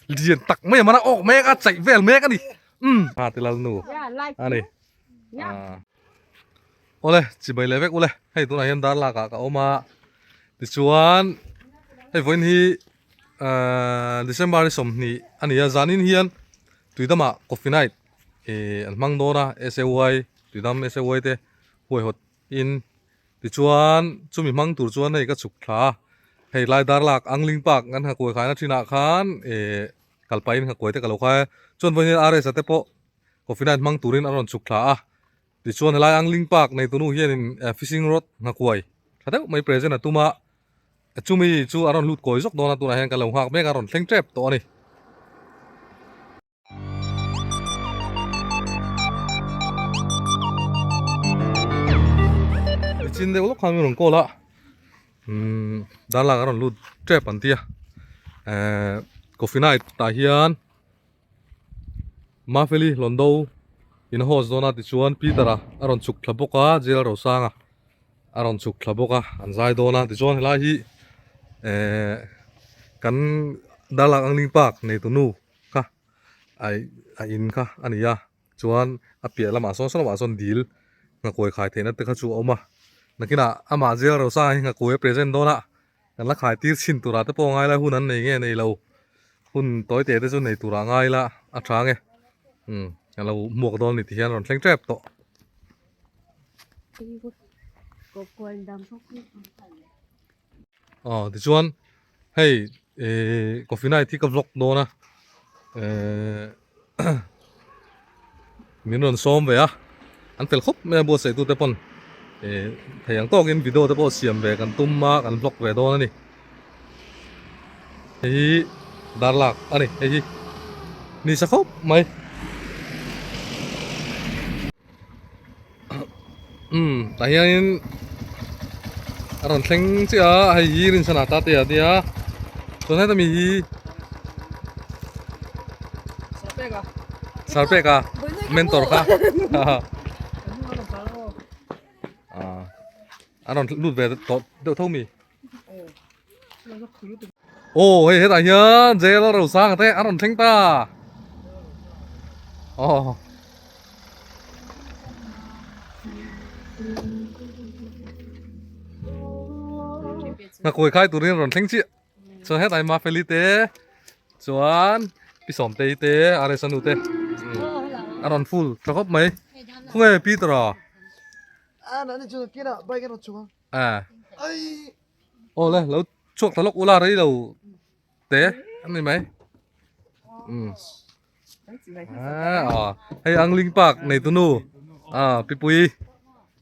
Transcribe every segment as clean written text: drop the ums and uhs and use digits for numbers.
Lian tak mai a man a awk mek a chaih vel mek a ni. Umm. Ha ti lal nu a ni. Awle chibai leh vek ule hei tunah hian dar lak ah ka awm a tichuan hei vawiin hi ahh December ni 20 a ni a zanin hian tuidamah coffee night ih an hmang dawn a S_A_Y tuidam S_A_Y te huaihawt in tichuan chumi hmang tur chuan hei ka chhuk thla a hei lai dar lak angling park kan nghakuai khaina thinah khan ih kalpahin nghakuai te ka lo khai a chuan vawiin hian R_S a te pawh coffee night hmang turin a rawn chhuk thla a tichuan helai angling park nei tunu hianin fishing rod nghakuai tha deuh mai present a tum a chumi chu a rawn lut kawi zawk dawn a tunah hian kan lo nghak mek a rawn thleng tep tawh a ni. Nichin deuh lawk khan min rawn call a umm darlak a rawn lut tep an tia ehh coffee night tah hian. Mafeli Hlondo in a host dawn a tichuan Peter-a a rawn chhuk thla bawk a Jail Rosanga a rawn chhuk thla bawk a an zai dawn a tichuan helai hi ehh kan Darlak Angling Park neitu nu kha a in kha a ni a chuan a piah lamah sawn saw lamah sawn dil nghakuai khai theihna te kha chu a awm a nakinah amah Jail Rosanga hi nghakuai a present dawn a. Kan la khai tir chhin turah te pawh a ngai la hun an nei nge nei lo hun tawi te te chu nei turah a ngai la a tha nge umm a lo hmuak dawn a ni ti hian a rawn thleng tep tawh. Aw tichuan hei ihh coffee night hi ka vlog dawn a ehh min rawn sawm ve a an fel khawp mai a buatsaih tute pawn ih thei ang tawkin video te pawh siam ve kan tum a kan vlog ve dawn a ni hei hi darlak a ni hei hi ni sa khawp mai umm tah hianin a rawn thleng chiah a hei hi rinchhan ah ta te a nia chuan heta mi hi sarpek a mentor kha a rawn lut ve tawh deuh tho mi aw hei hetah hian jail a rosanga te a rawn thleng ta aw nghakuai khai turin a rawn thleng chiah chuan hetah hian mafeli te chuan pi sawmtei te RS a nu te a rawn full tha khawp mai khawnge Peter a a aw le lo chhuak ta lawk ula rei lo te a ni mai umm a hei angling park nei tu nu a pipui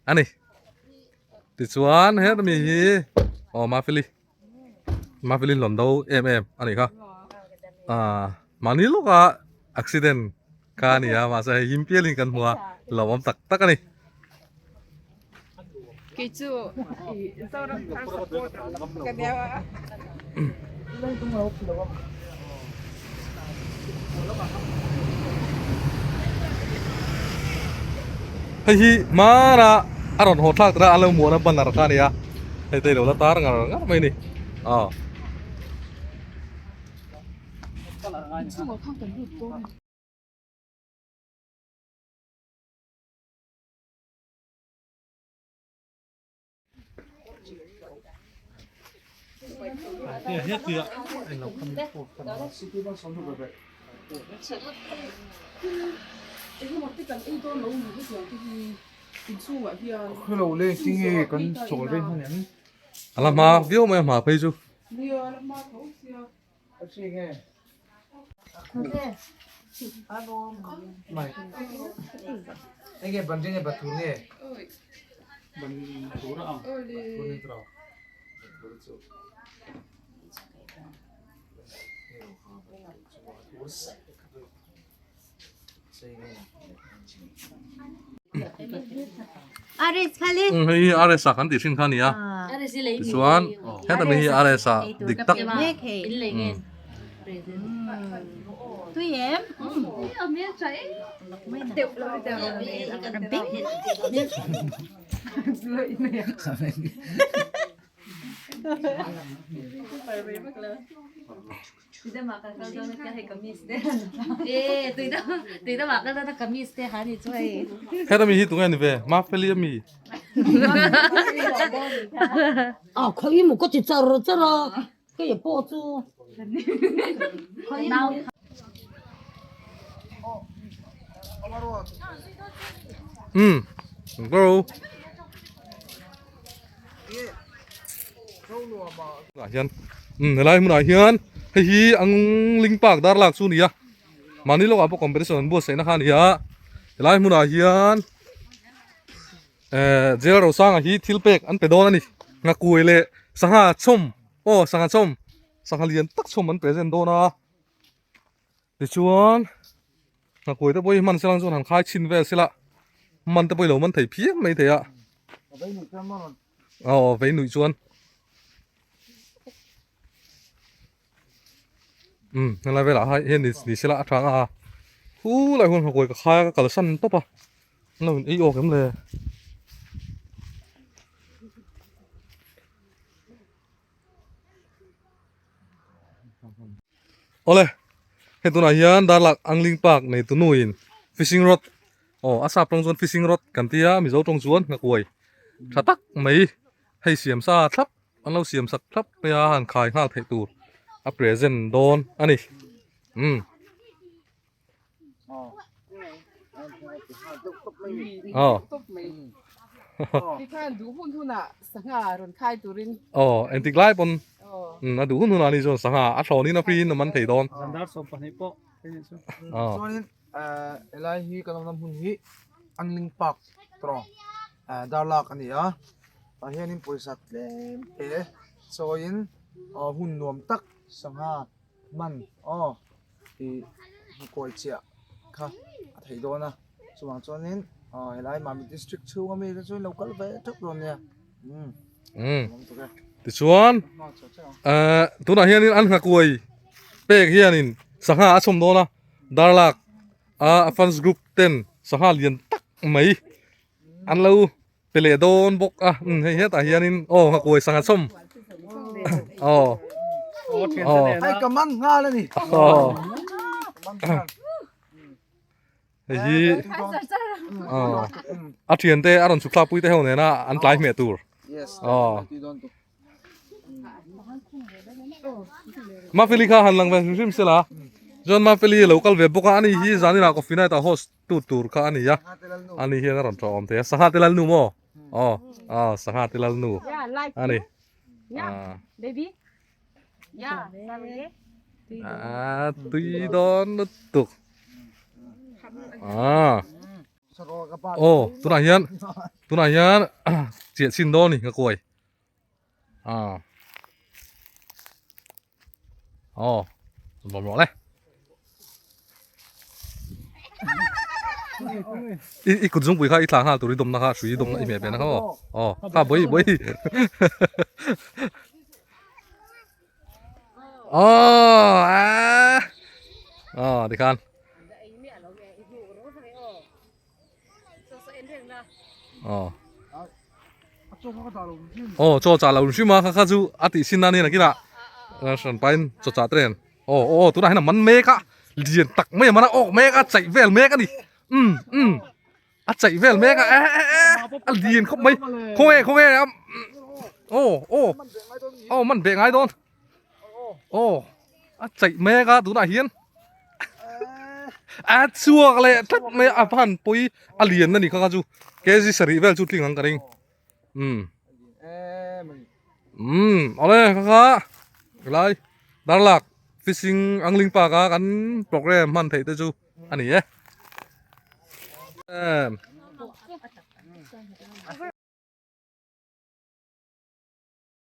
a ni tichuan heta mi hi aw mafeli mafeli hlawn do em em a nih kha a mahni lawka accident kha a ni a mahse hei him pialin kan hmu a lawmawm tak tak a ni. Kei chu Zoram thar support ka nia a. Hei hi hmara a rawn haw thlak tura a lo muan a banner kha a ni a hei te i lo la tar ngar ngar mai a ni aw. A la hma viau mai a hma phei chu. Hei hi RS a kan tih thin kha a ni a tichuan heta mi hi RS a dik tak Heta mi hi tunge ni ve Mafeli ami. A khawi maw ka ti char char a kei pawh chu Um bro. Ah hian um helai hmunah hian hei hi angling park dar lak chu a ni a mahni lawkah pawh competition an buatsaih na kha a ni a helai hmunah hian ehh jail rosanga hi thil pek an pe dawn a ni nghakuai leh sangha chhawm aw sangha chhawm sangha lian tak chhawm an present dawn a tichuan nghakuai te pawh hi hman sela chuan han khai chhin vel sela man te pawh hi lo man thei phian mai thei a aw vei nuih chuan umm helai velah hian ni sela a tha a khulai huan nghakuai ka khai a ka kalsan tawp a. An lo in ei awk em le? Awle, hei tunah hian Darlak Angling Park nei tunuin fishing rod aw a sap tawng chuan fishing rod kan tia Mizo tawng chuan nghakuai tha tak mai hei siam sa thlap an lo siam sak thlap mai a han khai nghal theih tur a present dawn a ni umm. Aw engtik lai pawn a duh hun hunah ni chuan sangha a thlawn in a free in a man thei dawn. Chuanin helai hi kan awmna hmun hi Angling Park tawng darlak a ni a tah hianin pawisa tlem te chawiin hun nuam tak sangha man aw. Ih hmukawi chiah kha a theih dawn a chuvang chuanin aw helai Mami district chhunga mi te chu in lo kal ve teuh dawn nia umm awm tuk e. Tichuan eh tunah hianin an nghakuai pek hianin sangha a chhawm dawn a darlak a fans group ten sangha lian tak mai an lo pe leh dawn bawk a umm hei hetah hianin aw nghakuai sangha chhawm aw aw hei ka man nghal a ni aw hei hi aw a thian te a rawn chhuk thlak pui te ho nena an tlai hmeh tur aw Mafeli kha han lang ve hrim hrim sela chuan Mafeli lo kal ve bawk a ani hi zaninah coffee night ah host tu tur kha a ni a ani hian a rawn tawh awm thei a sangha te lalnu maw aw aw sangha te lalnu a ni a tui dawn lutuk a aw tunah hian tunah hian chiah chhin dawn a ni ka kuai. À. Ồ, bỏ bỏ đây. I i kut zung pui kha i thla nghal tur i dawm na kha hrui i dawm na i hmeh ve na kha aw. Aw, kha bui bui. Aw, a. Aw, tikhan. Aw. Aw chaw chah lo hrim a kha kha chu a tih sin nan hian a kinah hran pahin chaw chah te nen aw aw tunah hian a man mek a lian tak mai a man a awk mek a chaih vel mek a ni umm umm a chaih vel mek a eh eh eh a lian khawp mai khawnge khawnge aw aw aw man beh ngai dawn aw a chaih mek a tunah hian a chhuak leh tlat mai a van pawi a lian a ni kha kha chu kg sarih vel chu tling ang ka ring umm umm awle kha kha helai darlak fishing angling park a kan program hman theih te chu a ni e.